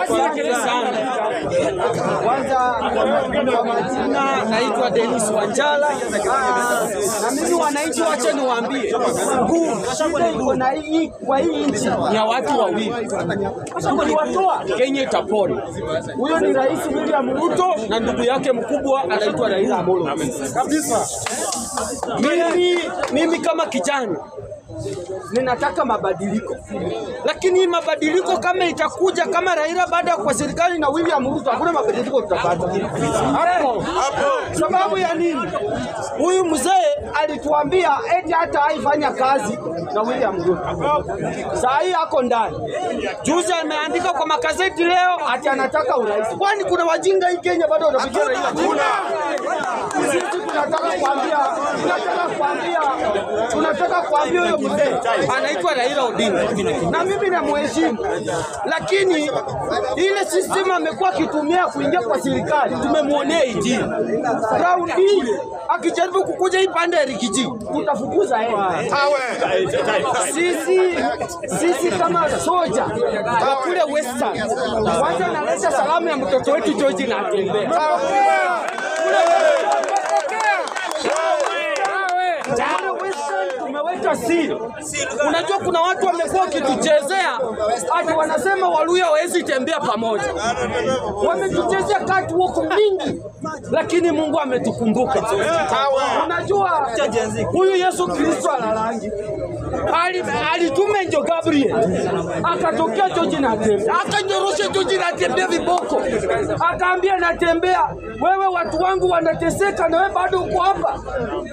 Asante sana. Kwanza kwa majina naitwa Dennis Wanjala. Na mimi wananchi, wache niwaambie, shida iko na hii kwa hii nchi ni ya watu wawili. Tukiwatoa, Kenya itapona. Huyo ni Rais William Ruto na ndugu yake mkubwa anaitwa Raila Amolo Odinga. Kabisa. Mimi kama kijana ninataka mabadiliko, lakini mabadiliko kama itakuja kama Raila baada ya kwa serikali na William Ruto, hakuna mabadiliko tutapata hapo. Sababu ya nini? Huyu mzee alituambia eti hata haifanya kazi na William Ruto, saa hii ako ndani. Juzi ameandika kwa magazeti leo ati anataka urais. Kwani kuna wajinga hii Kenya bado wanapigia Raila? Sisi tunataka kuambia huyo mzee anaitwa Raila Odinga, na mimi namheshimu, lakini ile system amekuwa akitumia kuingia kwa serikali tumemwonea iji. Round hii akijaribu kukuja hii pande ya Riggy G, tutafukuza yeye. Sisi kama soja wa kule Western, kwanza naleta salamu ya mtoto wetu George Natembeya. Kule Western tumeweka siri. Unajua kuna watu wamekuwa wakituchezea ati wanasema Waluya hawezi tembea pamoja. Wametuchezea catwalk mingi, lakini Mungu ametukumbuka. Unajua huyu Yesu Kristo alalangi alituma Angel Gabriel akatokea George Natembeya, akanyorosha George Natembeya viboko, akaambia Natembeya, wewe watu wangu wanateseka na wewe bado uko hapa.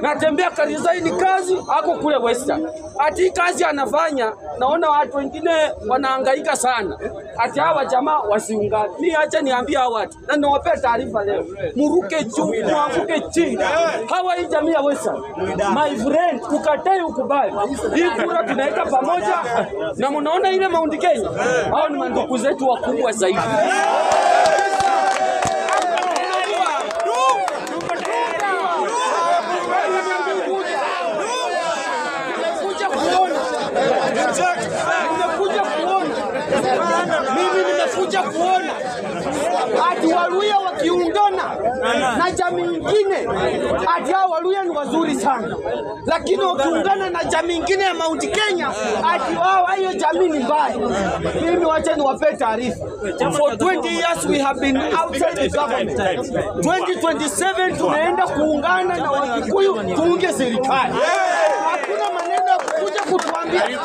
Natembeya karesign kazi, ako kule Western. Ati kazi anafanya, naona watu wengine wanahangaika sana, ati hawa jamaa wasiungane. Mi acha niambie hawa watu na niwapee taarifa leo, muruke juu muanguke chini, hawa hii jamii ya Western, my friend, ukatai ukubali, hii kura tunaweka pamoja, na mnaona ile Mount Kenya, hao ni mandugu zetu wakubwa zaidi. Nimekuja kuona, nimekuja kuona, mimi nimekuja kuona ati Waluya wakiungana na jamii nyingine, ati hao Waluya ni wazuri sana, lakini wakiungana na jamii nyingine ya Mount Kenya, ati wao hiyo jamii ni mbaya. Mimi wacha niwapee taarifa. For 20 years we have been outside the government. 2027 tunaenda kuungana na Wakikuyu tuunge serikali. Hakuna maneno ya kukuja kutuambia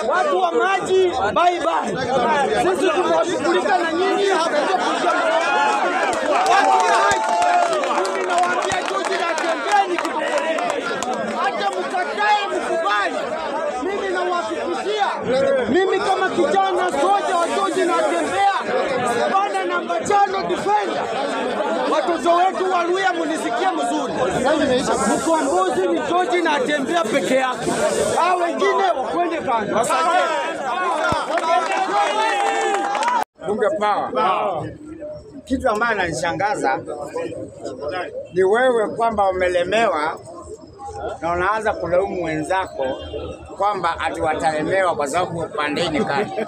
watu wa maji bye bye. Sisi tumewashughulika na nyinyi, hatuja kuja watu wa maji. Mimi nawaambia juzi Natembeya ni kitu, hata mkatae mkubali, mimi nawahakikishia, mimi kama kijana soja wa George Natembeya, bana namba 5 defender. Watoto wetu Waluya, munisikie mzuri, mkombozi ni George Natembeya peke yake, hao wengine wakwende kando. Asante. Bunge power. Kitu ambayo ananishangaza ni wewe kwamba umelemewa na unaanza kulaumu wenzako kwamba ati watalemewa kwa sababu pandeni kali.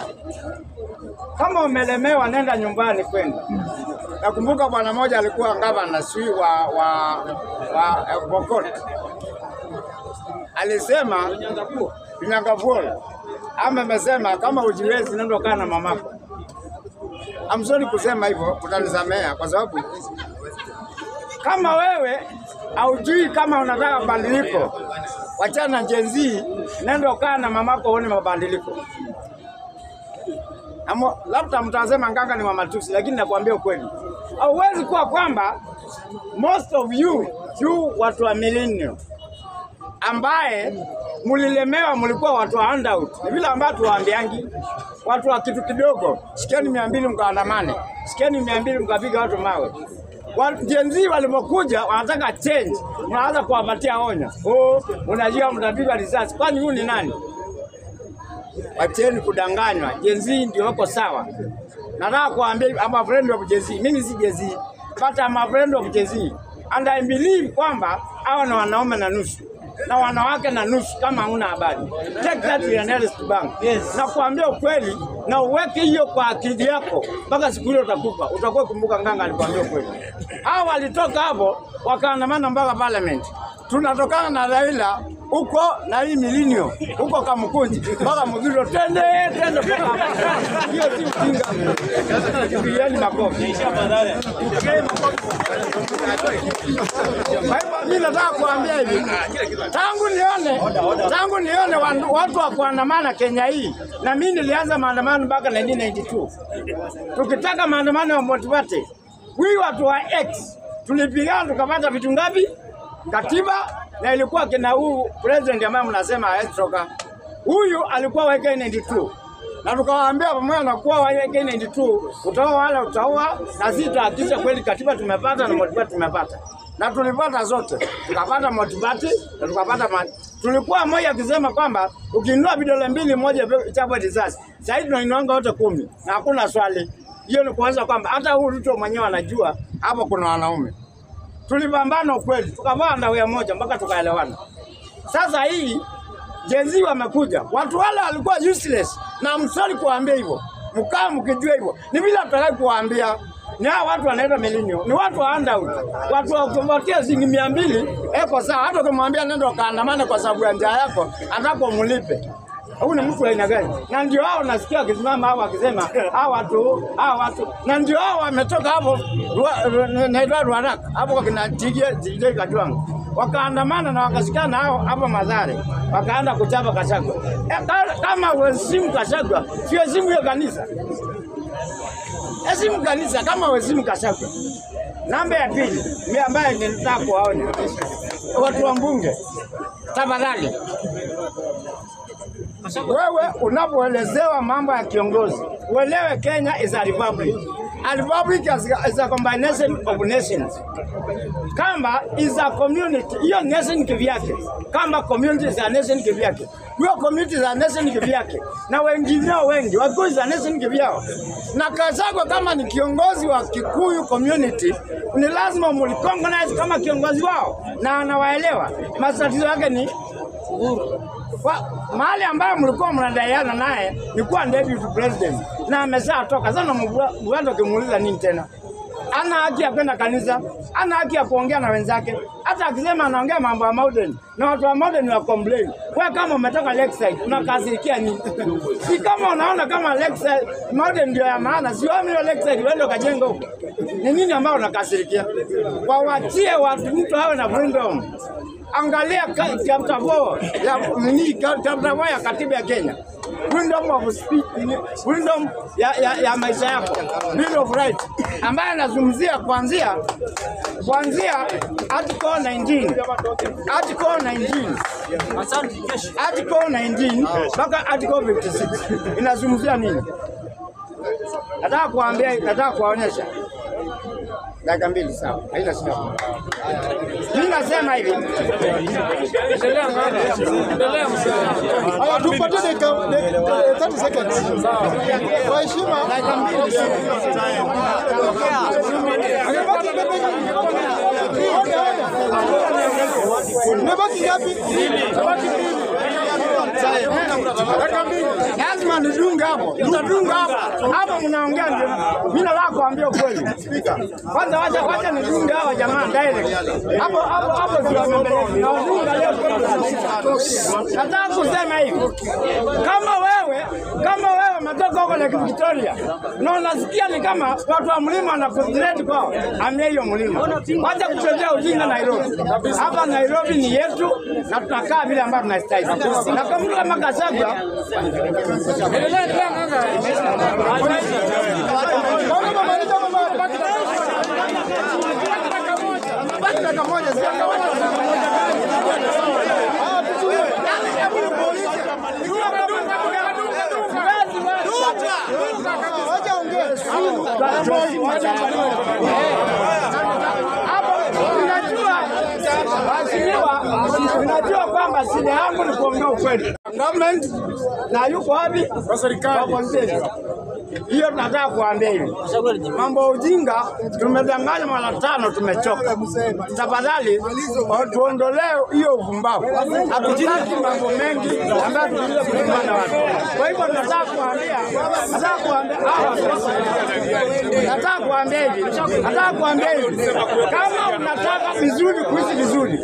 Kama umelemewa, nenda nyumbani kwenu. Nakumbuka bwana mmoja alikuwa gavana sijui wa Pokot, alisema Lonyangapuo, ama amesema kama ujiwezi nenda kaa na mamako. I'm sorry kusema hivyo, utanisamea kwa sababu kama wewe haujui kama unataka mabadiliko, wachana na Gen Z, nenda kaa na mamako uone mabadiliko. Labda mtasema Nganga ni wa matusi, lakini nakwambia ukweli. Hauwezi kuwa kwamba most of you watu wa millennium ambaye mulilemewa, mlikuwa watu wa handout. Ni vile ambao tuwaambiangi watu wa kitu kidogo, shikeni 200 mkaandamane, shikeni 200 mkapiga watu mawe. Gen Z walipokuja wanataka change, mnaanza kuwapatia onyo. Oh, unajua mtapigwa risasi. Kwani huyu ni nani? Wacheni kudanganywa. Gen Z ndio wako sawa. Nataka kuambia I'm a friend of Gen Z. Mimi si Gen Z, but I'm a friend of Gen Z. And I believe kwamba hawa ni wanaume na nusu. na wanawake na nusu, kama huna habari. Take that to your nearest bank. Yes. Na kuambia ukweli na uweke hiyo kwa akili yako mpaka siku ile utakufa, utakuwa kumbuka Nganga alikwambia ukweli. Hao walitoka hapo wakaandamana mpaka parliament. Tunatokana na Raila huko na hii milinio huko Kamukunji mpaka Mugiro, twende twende mpaka hiyo si ujinga. Pigieni makofi. Kwa hivyo mimi nataka kuambia hivi, tangu nione watu wa kuandamana Kenya hii, na mimi nilianza maandamano mpaka 1992. Tukitaka maandamano ya Multiparty, we watu wa X tulipigana tukapata vitu ngapi? Katiba, na ilikuwa kina huu president ambaye mnasema hawezi toka. Huyu alikuwa wa AK92. Na tukawaambia pamoja na kuwa wa AK92 utaoa wala utaoa, na sisi tutahakikisha kweli katiba tumepata na multiparty tumepata. Na tulipata zote. Tukapata multiparty na tukapata tulikuwa moja akisema kwamba ukiinua vidole mbili moja chapa risasi. Sasa hivi tunainuanga wote 10 na hakuna swali. Hiyo ni kuanza kwamba hata huyu Ruto mwenyewe anajua hapo kuna wanaume. Tulipambana ukweli, tukavaa ndawia moja mpaka tukaelewana. Sasa hii Gen Z wamekuja, watu wale walikuwa useless, na I'm sorry kuambia hivyo, mkaa mkijua hivyo. Ni vile tutaki kuambia, ni hao watu wanaitwa millennial, ni watu wa handout. Watu wa kupatia shilingi 200 eko sawa, hata ukimwambia nenda kaandamane kwa sababu ya njaa yako, atako mlipe. Huyu ni mtu aina gani? Na ndio hao nasikia akisimama hao akisema hao watu. Na ndio hao wametoka hapo naitwa Ruaraka hapo kwa kina TJ Kajwang. Wakaandamana na wakasikana hao hapo Mathare. Wakaanza kuchapa Gachagua. Kama uheshimu Gachagua, sio heshimu hiyo kanisa. Heshimu kanisa kama uheshimu Gachagua. Namba ya pili, mimi ambaye ninataka kuwaonya watu wa mbunge, tafadhali. Wewe unapoelezewa mambo ya kiongozi, uelewe Kenya is a republic. A republic is a combination of nations. Kamba is a community. Hiyo nation kivyake. Kamba community is a nation kivyake. Hiyo community is a nation kivyake. Na wengineo wengi, Wakikuyu is a nation kivyao. Na Gachagua kama ni kiongozi wa Kikuyu community, ni lazima mrecognize kama kiongozi wao na anawaelewa. Matatizo yake ni mahali ambayo mlikuwa mnadaiana naye ni kuwa deputy president na ameshatoka. Sasa mwanzo ukimuuliza nini tena? Ana haki ya kwenda kanisa, ana haki ya kuongea na wenzake. Hata akisema anaongea mambo ya mountain na watu wa mountain wa complain. Wewe kama umetoka Lakeside unakasirikia nini? Si kama unaona kama Lakeside mountain ndio ya maana, si wewe ndio Lakeside wewe ndio kajenga huko. Ni nini ambao unakasirikia? Waachie watu, mtu awe na freedom. Angalia chapter 4 ya nini, chapter 4 ya katiba ya Kenya. Freedom of speech, freedom ya maisha yako, Bill of Rights ambaye anazungumzia kuanzia article 19, article 19, article 19 mpaka article 56 inazungumzia nini? Nataka kuambia, nataka kuwaonyesha. Dakika mbili sawa, haina shida. Mimi nasema hivi. Haya, tupatie dakika 30 seconds. Kwa heshima. Dakika mbili. Nimebaki ngapi? Nimebaki mbili. Lazima nidunge hapo. Nitadunga hapo. Hapo mnaongea ndio. Mimi nataka kuambia ukweli. Kwanza wacha nidunge hawa jamaa direct. Hapo hapo hapo ndio mbele. Na udunga leo. Nataka kusema hivi. Kama wewe umetoka huko Lake Victoria na unasikia ni kama watu wa mlima wanakuthreat kwao, amia hiyo mlima. Wacha kuchochea ujinga Nairobi. Hapa Nairobi ni yetu na tutakaa vile ambavyo tunastahili. Na kama mtu kama Gachagua Unajua kwamba shida yangu ni kuongea ukweli. Government na yuko wapi? Kwa serikali. Hiyo tunataka kuambia hivi, mambo ya ujinga tumedanganya mara tano, tumechoka. Tafadhali tuondolee hiyo uvumbavu, hatutaki mambo mengi ambayo tunakuja kugombana watu. Kwa hivyo nataka kuambia, nataka kuambia hawa nataka kuambia hivi, nataka kuambia hivi, kama unataka vizuri kuishi vizuri,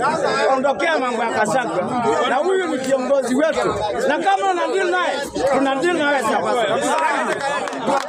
ondokea mambo ya Gachagua, na huyu ni kiongozi wetu, na kama una deal naye, tuna deal naye sawa sawa.